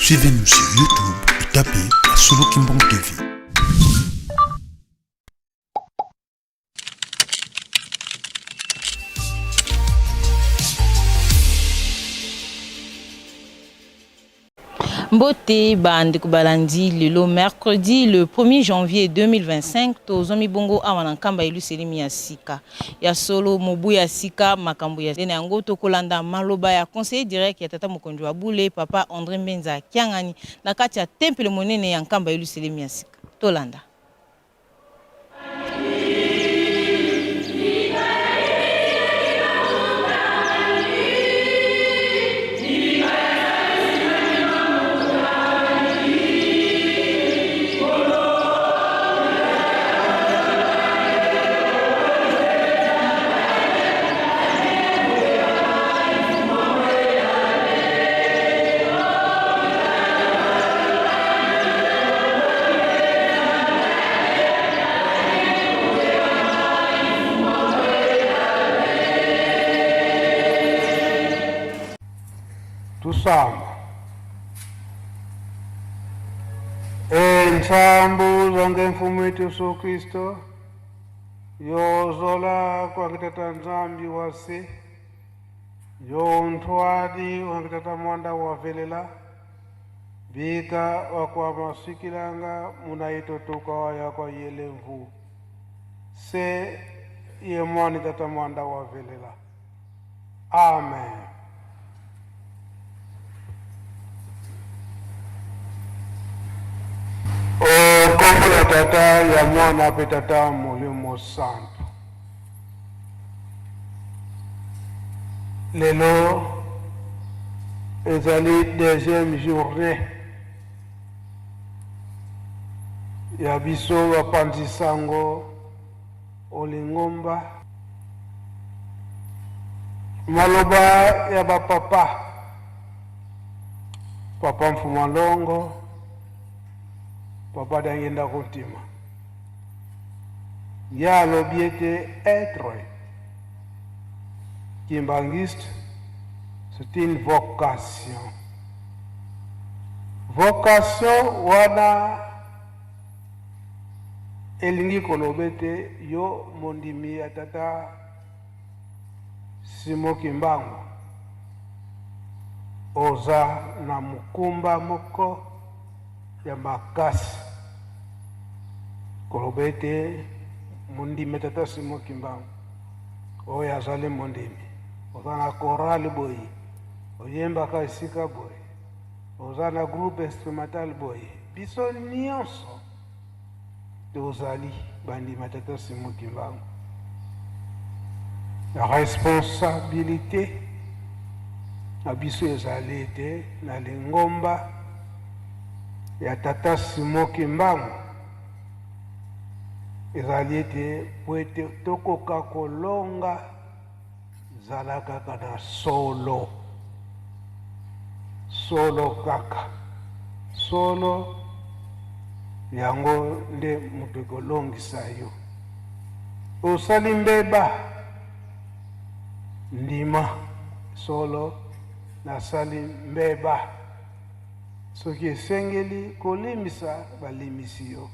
Suivez-nous sur YouTube et tapez Solo Kimbong TV. Mbote bandeko balandi lelo mercredi le 1er janvier 2025 tozwami bongo awa na Nkamba Yelusalemi ya sika. Ya solo mobu ya sika makambo ya na yango tokolanda maloba ya conseiller direct ya tata mokonzi wa bule papa Andre Mbenza Kiangani na kati ya tempelo monene ya Nkamba Yelusalemi ya sika. Tolanda. Tusamba. Ensambu zonge mfumu yetu Yesu Kristo yozola kwangitata Nzambi wase yontwadi wangitata mwanda wavelela bika wakwamasikilanga munaitotuka waya kwa yele mvu se ye mwani tata mwanda wavelela. Amen. Okombo ya Tata ya Mwana mpe Tata Molimo Santu. Lelo ezali deuxième journée ya biso bapanzi sango olingomba maloba ya bapapa papa Mfuma Longo, papa Dangenda Kontima ye alobi ete être kimbanguiste, c'est une vocation. Vocation wana elingi koloba ete yo mondimi ya tata Simon Kimbangu oza na mokumba moko ya makasi koloba ete mondimi ya tata Simon Kimbangu oyo azali mondimi, oza na chorale boye, oyembaka esika boye, oza na groupe instrumental boye, biso nyonso tozali bandima tata Simon Kimbangu. Responsabilité na biso ezali ete na lingomba ya tata Simon Kimbangu ezali ete po ete tokoka kolonga, zala kaka na solo, solo kaka solo, yango nde moto ekolongisa yo. Osali mbeba, ndima solo nasali mbeba. Soki esengeli kolimbisa, balimbisi yo.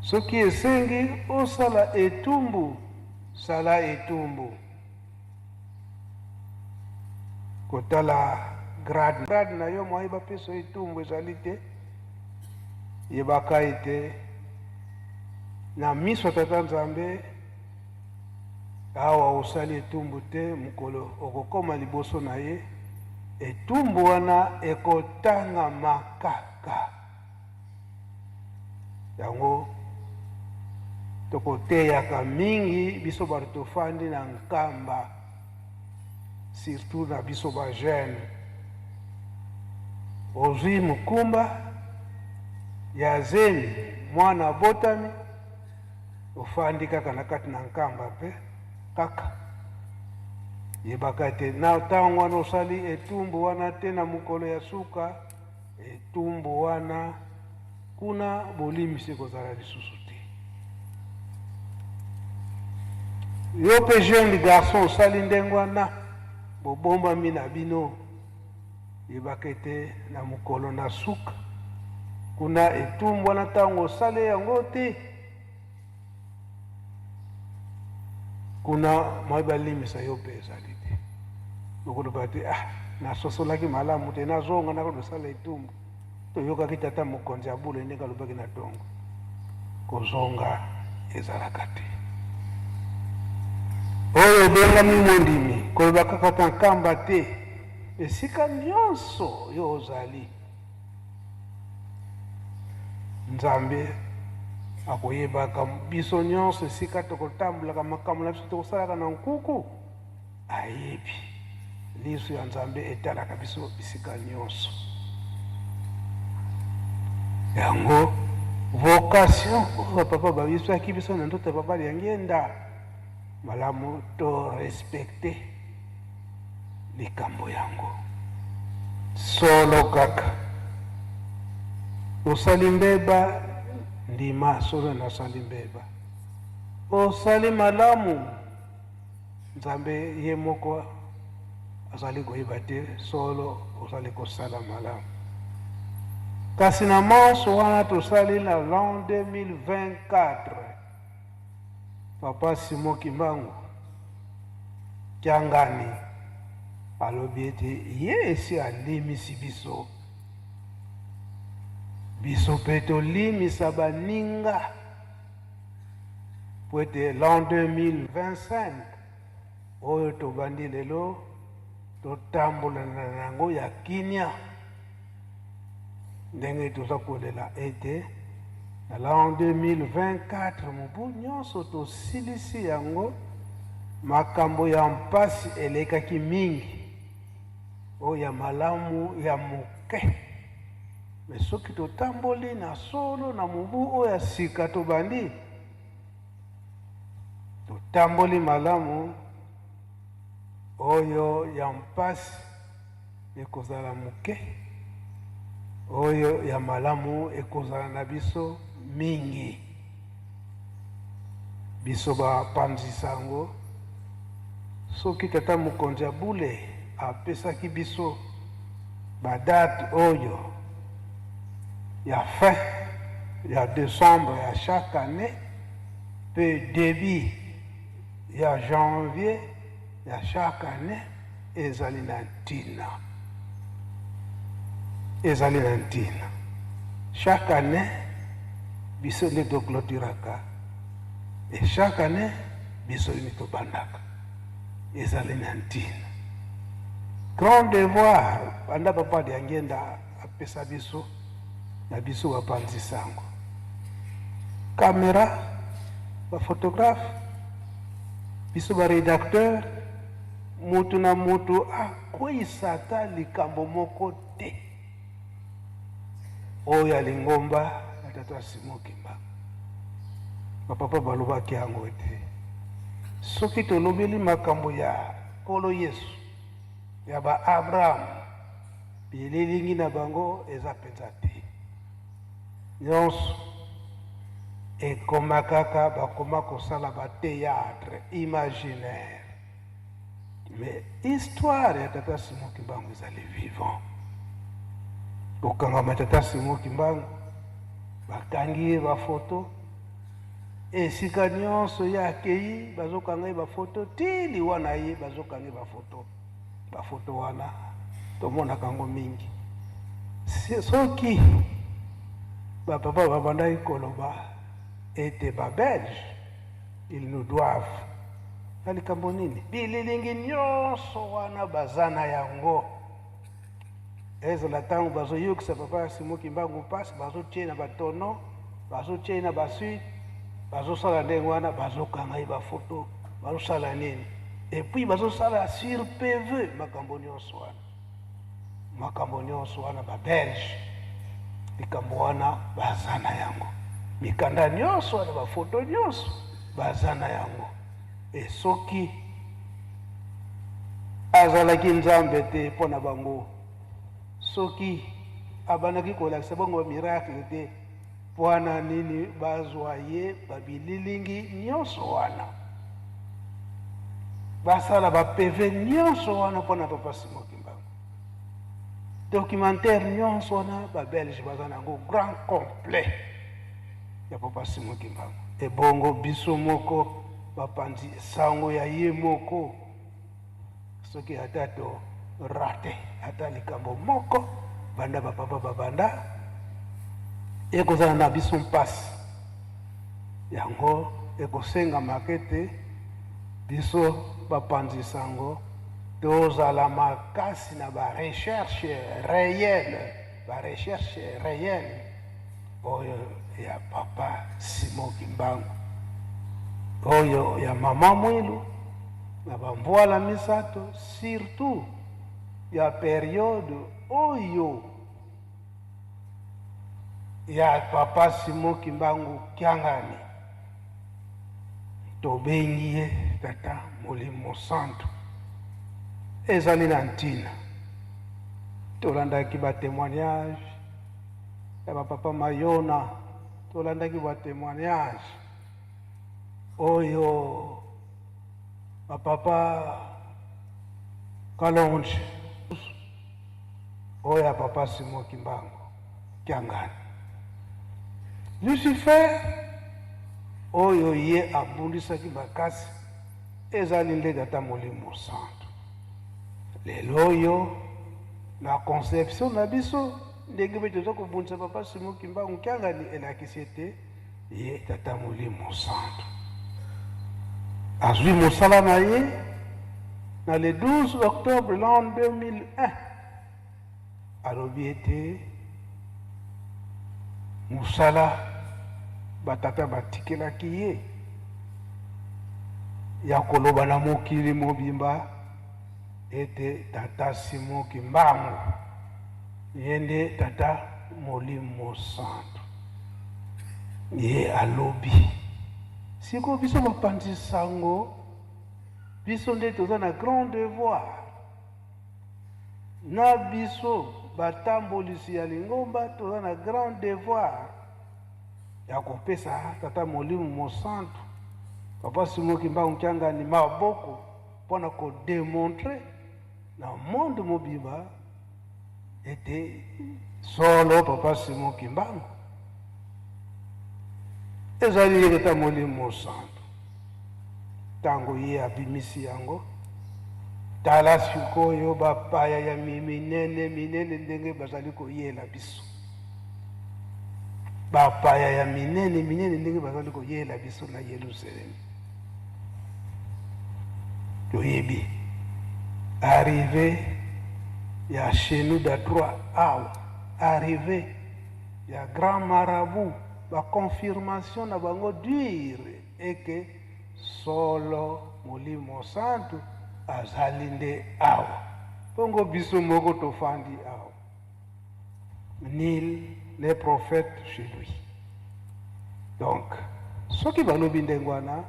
Soki esengi osala etumbu, sala etumbu. Kotala grade, grade na yo mwaye bapesa etumbu ezali te. Yebaka ete na miso ya Tata Nzambe awa osali etumbu te, mokolo okokoma liboso na ye, etumbu wana ekotangama kaka. Yango tokoteyaka mingi biso bato tofandi na Nkamba, surtout na biso ba jeune. Ozwi mokumba ya zemi, mwana abotami, ofandi kaka na kati na Nkamba mpe kaka yebaka ete na ntango wana osali etumbu wana te, na mokolo ya suka etumbu wana kuna bolimbisi ekozala lisusu te. Yo mpe jeune garçon osali ndenge wana, bobombami na bino. Yebaka ete na mokolo na suka, kuna etumbu wana ntango osali yango te, kuna moi balimbisa yo mpe ezali te. Okoloba te, ah, nasosolaki malamu te, nazonga nakosala etumbu. Toyokaki tata mokonzi ya bule ndenge alobaki na tongo, kozonga ezalaka te. Oyo ebengami mondimi, koloba kaka ta nkamba te, esika nyonso yo ozali, Nzambe akoyebaka biso nyonso esika tokotambolaka, makambo na biso tokosalaka na nkuku, ayebi. Liso ya Nzambe etalaka biso bisika nyonso. Yango vocation oyo bapapa babisaki biso na ndoto ya papa Liangienda, malamu to respecte likambo yango. Solo kaka osali mbeba, ndima solo nasali mbeba. Osali malamu, Nzambe ye moko azali koyeba te solo ozali kosala malamu. Kasi na manso wana tosali na l'an 2024, Papa Simon Kimbangu Kiangani alobi ete ye esi alimisi biso, biso mpe tolimisa baninga, po ete l'an 2025 oyo tobandi lelo totambola na yango ya kimia, ndenge toza kolela ete na l'an 2024 mobu nyonso tosilisi yango, makambo ya mpasi elekaki mingi, oyo ya malamu ya moke. Me soki totamboli na solo na mobu oyo ya sika tobandi, totamboli malamu, oyo ya mpasi ekozala moke, oyo ya malamu ekozala na biso mingi. Biso bapanzi sango, soki tata mokonzi ya bule apesaki biso badate oyo ya fin ya décembre ya chaque année mpe début ya janvier ya chaque année, ezali na ntina, ezali na ntina. Chaque année biso nde toclôturaka, et chaque année biso nde tobandaka, ezali na ntina. Grand devoir banda papa Diangienda apesa biso na biso bapanzi sango, kamera, baphotographe, biso barédacteur, mutu na mutu akweyisa ata likambo moko te oyo ya lingomba ya tata Simon Kimbangu. Bapapa balobaki yango ete soki tolobeli makambo ya Nkolo Yesu, ya ba Abraham, bililingi na bango eza mpenza te. Nyonso ekoma kaka bakoma kosala ba théâtre imaginaire. Mais histoire ya tata Simon Kimbangu ezali vivant. Kokangama tata Simon Kimbangu, bakangi ye bafoto esika nyonso ye akei, bazokanga ye bafoto ti liwa na ye, bazokanga ye bafoto. Bafoto wana tomonaka yango mingi. Soki bapapa babandaki koloba ete babelge ils nous doivent na likambo nini, bililingi nyonso wana baza na yango, ezala ntango bazoyokisa papa Simon Kimbangu mpasi, bazotie na batono, bazotie na basuite, bazosala ndenge wana, bazokanga ye bafoto, bazosala nini, epuis bazosala sur PV makambo nyonso wana, makambo nyonso wana babelge likambo wana baza na yango, mikanda nyonso wana, bafoto nyonso baza na yango. E soki azalaki Nzambe te mpo na bango, soki abandaki kolakisa bango bamiracle te, mpo na nini bazwa ye babililingi nyonso wana, basala bapv nyonso wana mpo na papa Simon Kimbangu? Documentaire nyonso wana ba Belge baza na yango grand complet ya Papa Simon Kimbangu. Ebongo biso moko bapanzi sango ya ye moko, soki ata to rate ata likambo moko banda bapapa babanda, ekozala na biso mpasi. Yango ekosengamaka ete biso bapanzi sango tozala makasi na ba recherche réelle, ba recherche réelle oyo ya Papa Simon Kimbangu, oyo ya Mama Mwilu na bamvwala misato, surtout ya periode oyo ya Papa Simon Kimbangu Kiangani. Tobengi ye Tata Molimo Santu. Ezali na ntina tolandaki ba témoignage ya ba Papa Mayona, tolandaki ba témoignage oyo ba Papa Kalonji, oyo ya Papa Simon Kimbangu Kiangani. Lucifer oyo ye abundisaki makasi ezali nde Tata Molimo Santu. Lelo oyo na conception na biso, ndenge mpe toza kobundisa Papa Simon Kimbangu Kiangani, elakisi ete ye Tata Molimo Santu azwi mosala na ye na le 12 octobre l'an 2001. Alobi ete mosala batata batikelaki ye ya koloba na mokili mobimba ete Tata Simon Kimbangu ye nde Tata Molimo Santu. Ye alobi sikoyo biso bapanzi sango, biso nde toza na grand devoir na biso batambolisi ya lingomba, toza na grand devoir ya kopesa Tata Molimo Mosantu, Papa Simon Kimbangu Kiangani maboko mpona kodemontre na monde mobimba ete solo Papa Simon Kimbangu ezali ye Tata Molimo Mosantu. Ntango ye abimisi yango, tala sikoyo bapaya ya minene minene ndenge bazali koyela biso, bapaya ya minene minene ndenge bazali koyela biso na Yerusalemi. Toyebi arrive ya Shenouda 3 awa, arrive ya grand marabout, ba confirmation na bango dure eke solo Molimo Santu azali nde awa. Bongo biso moko tofandi awa, nil ne prophète chez lui. Donc soki balobi ndenge wana,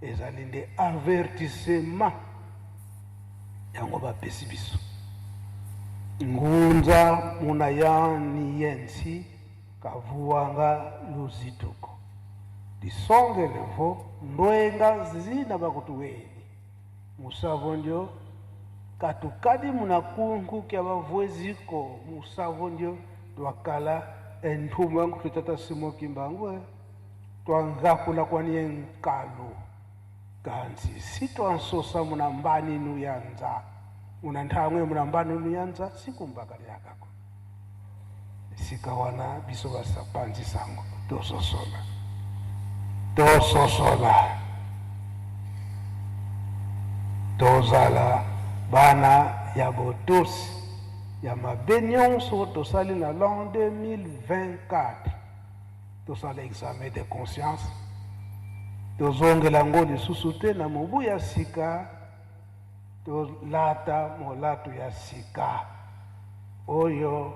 ezali nde avertissement yango bapesi biso. Ngunza munayani yensi kavuwanga luzituko lisongelevo ndwenga zina bakutuweni musavo ndio katukadi munakunku kya bavweziko musavo ndio twakala enthuma nkututata Simon Kimbangu twangakula kwani enkalu kanzi si twansosa munambani nuyanza munanthangwe munambani nuyanza sikumbaka lyakako. Esika wana biso bapanzi sango tososola, tososola, tozala bana ya botosi ya mabe nyonso tosali na l'an 2024. Tosala examen de conscience, tozongela yango lisusu te na mobu ya sika. Tolata molato ya sika, oyo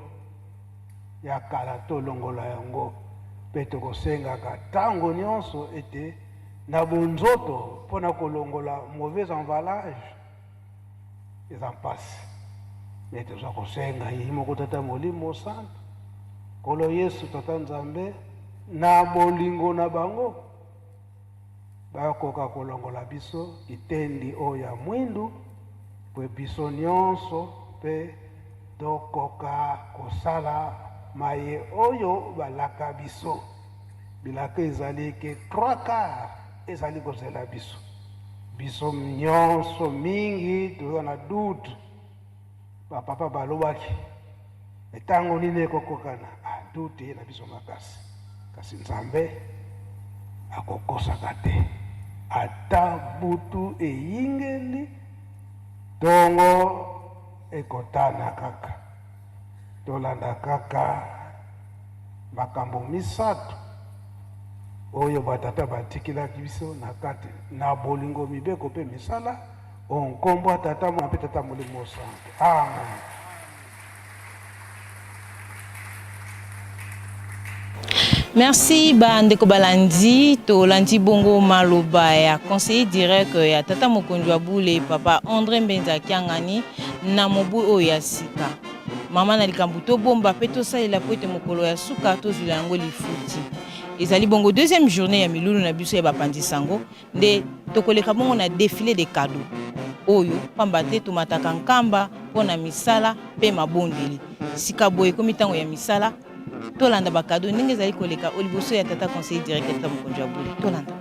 ya kala tolongola yango, mpe tokosengaka ntango nyonso ete na bonzoto mpo na kolongola mauvais emballage eza mpasi, me toza kosenga ye moko Tata Molimo Santu, Nkolo Yesu Tata Nzambe, na bolingo na bango bakoka kolongola biso kitendi oyo ya mwindu, mpe biso nyonso mpe tokoka kosala maye oyo balaka biso. Bilaka ezali ke trois quarts ezali kozela biso. Biso nyonso mingi toza na doute. Bapapa balobaki ntango nini ekokokana? Ah, doute ye na biso makasi, kasi Nzambe akokosaka te. Ata butu eyingeli, tongo ekotana kaka. Tolanda kaka makambo misato oyo batata batikelaki biso na kati na bolingo, mibeko mpe misala, o nkombo ya Tata, Mwana mpe Tata Molimo Santu. Amen. Merci bandeko balandi, tolandi bongo maloba ya conseiller direct ya tata mokonzi wa bule papa André Mbenza Kiangani na mobu oyo ya sika. Mama na likambo tobomba mpe tosalela mpo ete mokolo ya suka tozwila yango lifuti. Ezali bongo deuxième journée ya milulu na biso ya bapanzi sango, nde tokoleka bongo na défilé de cadeaux oyo, pamba te tomataka Nkamba mpo na misala mpe mabondeli. Sika boye ekomi ntango ya misala, tolanda bakado ndenge ezali koleka o liboso ya tata conseiller direct ya tata mokonzi ya bule. Tolanda.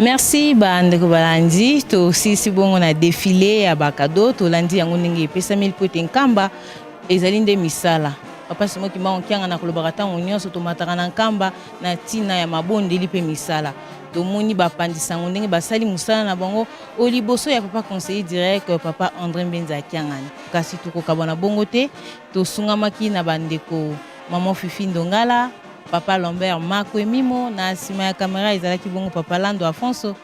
Merci bandeko balandi, tosilisi bongo na defile ya bakado, tolandi yango ndenge epesami mpo ete Nkamba ezali nde misala. Papa Simon Kimbangu Kianga na kolobaka ntango nyonso tomataka na Nkamba na ntina ya mabondeli mpe misala. Tomoni bapanzi sango ndenge basali mosala na bango o liboso ya papa conseiller direct papa Andre Mbenza Kiangani. Kasi tokokabwana bongo te, tosungamaki na bandeko maman Fifi Ndongala, papa Lambert Makwe Mimo, na nsima ya kamera ezalaki bongo papa Lando Afonso,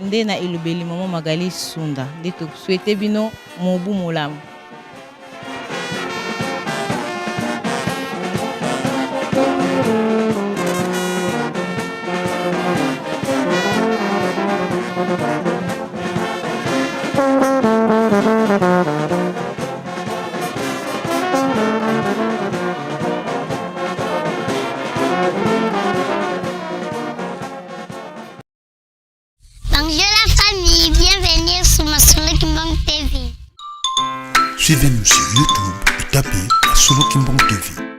nde na elobeli maman Magali Sunda. Nde tosouhaite bino mobu molamu. Bonjour la famille, bienvenue sur Masolo Kimbang TV. Suivez-nous sur YouTube et tapez Masolo Kimbang TV.